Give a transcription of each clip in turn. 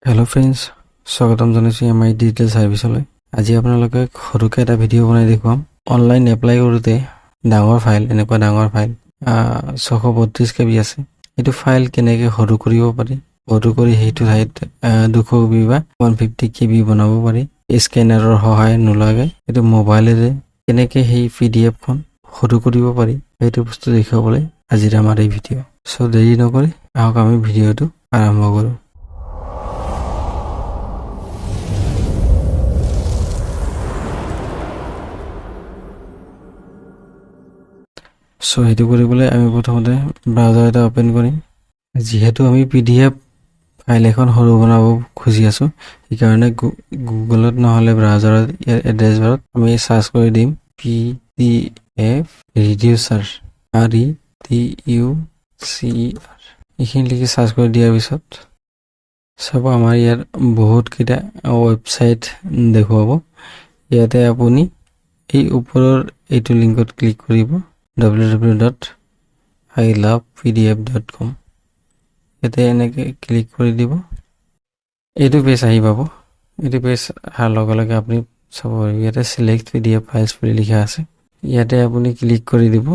Hello' friends, স্বাগতম জনাইছোঁ M আই digital ছাৰ্ভিচলৈ। আজি আপোনালোকে সৰুকৈ এটা ভিডিঅ' বনাই দেখুৱাম। অনলাইন এপ্লাই কৰোঁতে ডাঙৰ ফাইল, এনেকুৱা ডাঙৰ ফাইল 632 কেবি আছে, এইটো ফাইল কেনেকৈ সৰু কৰিব পাৰি, সৰু কৰি সেইটো ঠাইত 200 কেবি বা 150 কেবি বনাব পাৰি, স্কেনাৰৰ সহায় নোলোৱাকৈ এইটো মোবাইলেৰে কেনেকৈ সেই পিডিএফখন সৰু কৰিব পাৰি, সেইটো বস্তু দেখুৱাবলৈ আজিৰ আমাৰ এই ভিডিঅ'। চ' দেৰি নকৰি আহক, আমি ভিডিঅ'টো আৰম্ভ কৰোঁ। চ' সেইটো কৰিবলৈ আমি প্ৰথমতে ব্ৰাউজাৰ এটা অ'পেন কৰিম। যিহেতু আমি পিডিএফ ফাইল এখন সৰু বনাব খুজি আছোঁ, সেইকাৰণে গুগলত নহ'লে ব্ৰাউজাৰত ইয়াৰ এড্ৰেছ বাৰত আমি চাৰ্চ কৰি দিম PDF reducer, REDUCER। এইখিনি লিখি চাৰ্চ কৰি দিয়াৰ পিছত চাব, আমাৰ ইয়াত বহুতকেইটা ৱেবছাইট দেখুৱাব। ইয়াতে আপুনি এই ওপৰৰ এইটো লিংকত ক্লিক কৰিব, ww.ilovepdf.com। ইয়াতে এনেকৈ ক্লিক কৰি দিব, এইটো পেজ আহি পাব। এইটো পেজ অহাৰ লগে লগে আপুনি চাব পাৰিব, ইয়াতে চিলেক্ট পিডিএফ ফাইলছ বুলি লিখা আছে। ইয়াতে আপুনি ক্লিক কৰি দিব।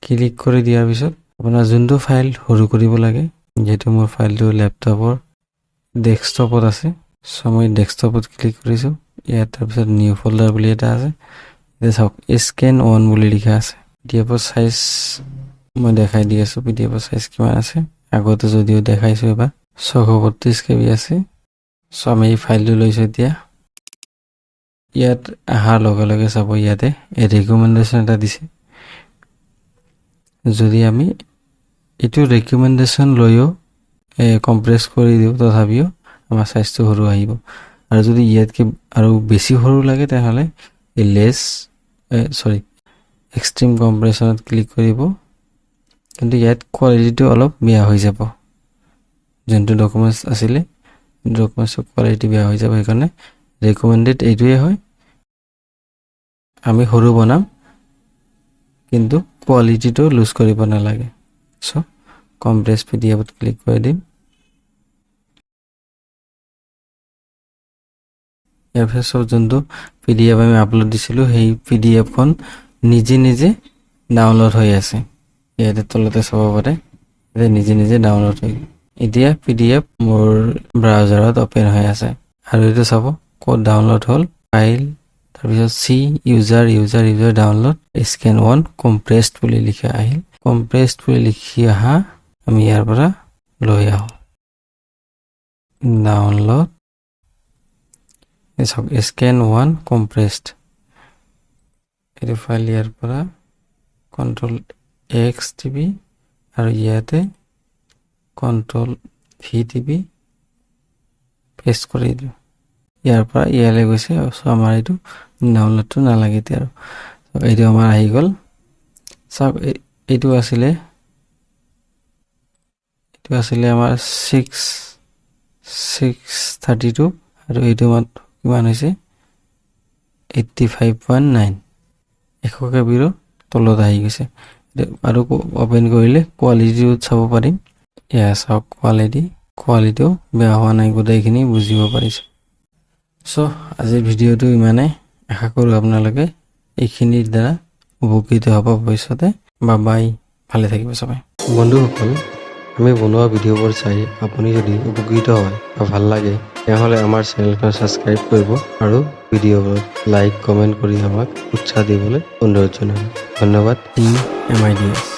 ক্লিক কৰি দিয়াৰ পিছত আপোনাৰ যোনটো ফাইল সৰু কৰিব লাগে, যিহেতু মোৰ ফাইলটো লেপটপৰ ডেস্কটপত আছে, চ' মই ডেস্কটপত ক্লিক কৰিছোঁ ইয়াত। তাৰপিছত নিউ ফল্ডাৰ বুলি এটা আছে। এতিয়া চাওক, স্কেন ওৱান বুলি লিখা আছে। পিডিএফৰ চাইজ মই দেখাই দি আছোঁ, পিডিএফৰ চাইজ কিমান আছে। আগতে যদিও দেখাইছোঁ এবাৰ, 632 কেবি আছে। চ' আমি এই ফাইলটো লৈছোঁ। এতিয়া ইয়াত অহাৰ লগে লগে চাব, ইয়াতে ৰেকমেণ্ডেশ্যন এটা দিছে। যদি আমি এইটো ৰেকমেণ্ডেশ্যন লৈও কম্প্ৰেছ কৰি দিওঁ, তথাপিও আমাৰ চাইজটো সৰু আহিব। আৰু যদি ইয়াতকৈ আৰু বেছি সৰু লাগে, তেনেহ'লে এই লেছ চৰি এক্সট্ৰিম কম্প্ৰেশ্যনত ক্লিক কৰিব। কিন্তু ইয়াত কোৱালিটিটো অলপ বেয়া হৈ যাব। যোনটো ডকুমেণ্টছ আছিলে, ডকুমেণ্টছৰ কোৱালিটি বেয়া হৈ যাব। সেইকাৰণে ৰেকমেণ্ডেড এইটোৱে হয়। আমি সৰু বনাম, কিন্তু কোৱালিটিটো লুজ কৰিব নালাগে। চ' কম্প্ৰেছ পিডিএফত ক্লিক কৰি দিম। ইয়াৰ পিছত চব যোনটো পিডিএফ আমি আপলোড দিছিলোঁ, সেই পিডিএফখন নিজে নিজে ডাউনলোড হৈ আছে। ইয়াতে তলতে চাব পাৰে, ইয়াতে নিজে নিজে ডাউনলোড হৈ এতিয়া পিডিএফ মোৰ ব্ৰাউজাৰত অ'পেন হৈ আছে। আৰু এইটো চাব, ক'ত ডাউনলোড হ'ল। ফাইল, তাৰপিছত C, user, user, user, download, scan one, compressed বুলি লিখা আহিল। কম্প্ৰেছড বুলি লিখি অহা আমি ইয়াৰ পৰা লৈ আহোঁ। ডাউনলোড, চাওক, স্কেন ওৱান কম্প্ৰেছড। এইটো ফাইল ইয়াৰ পৰা কণ্ট্ৰল এক্স টিপি আৰু ইয়াতে কণ্ট্ৰল ভি টিপি পেষ্ট কৰি দিওঁ। ইয়াৰ পৰা ইয়ালৈ গৈছে। চ' আমাৰ এইটো ডাউনলোডটো নালাগে এতিয়া। আৰু এইটো আমাৰ আহি গ'ল। চাওক, এইটো আছিলে আমাৰ ছিক্স ছিক্স থাৰ্টি টু আৰু এইটো আমাৰ কিমান হৈছে? 85.9, 100 কেবিৰো তলত আহি গৈছে। আৰু অ'পেন কৰিলে কোৱালিটিও চাব পাৰিম। এয়া চাওক, কোৱালিটিও বেয়া হোৱা নাই, গোটেইখিনি বুজিব পাৰিছোঁ। চ' আজিৰ ভিডিঅ'টো ইমানেই। আশা কৰোঁ আপোনালোকে এইখিনিৰ দ্বাৰা উপকৃত হ'ব ভৱিষ্যতে। বা বাই, ভালে থাকিব সবাই। বন্ধুসকল, আমি বনোৱা ভিডিঅ'বোৰ চাই আপুনি যদি উপকৃত হয় বা ভাল লাগে, তেনেহ'লে আমাৰ চেনেলখন ছাবস্ক্ৰাইব কৰিব আৰু ভিডিঅ'বোৰত লাইক, কমেণ্ট কৰি আমাক উৎসাহ দিবলৈ অনুৰোধ জনালোঁ। ধন্যবাদ। টিম এমআইডিএছ।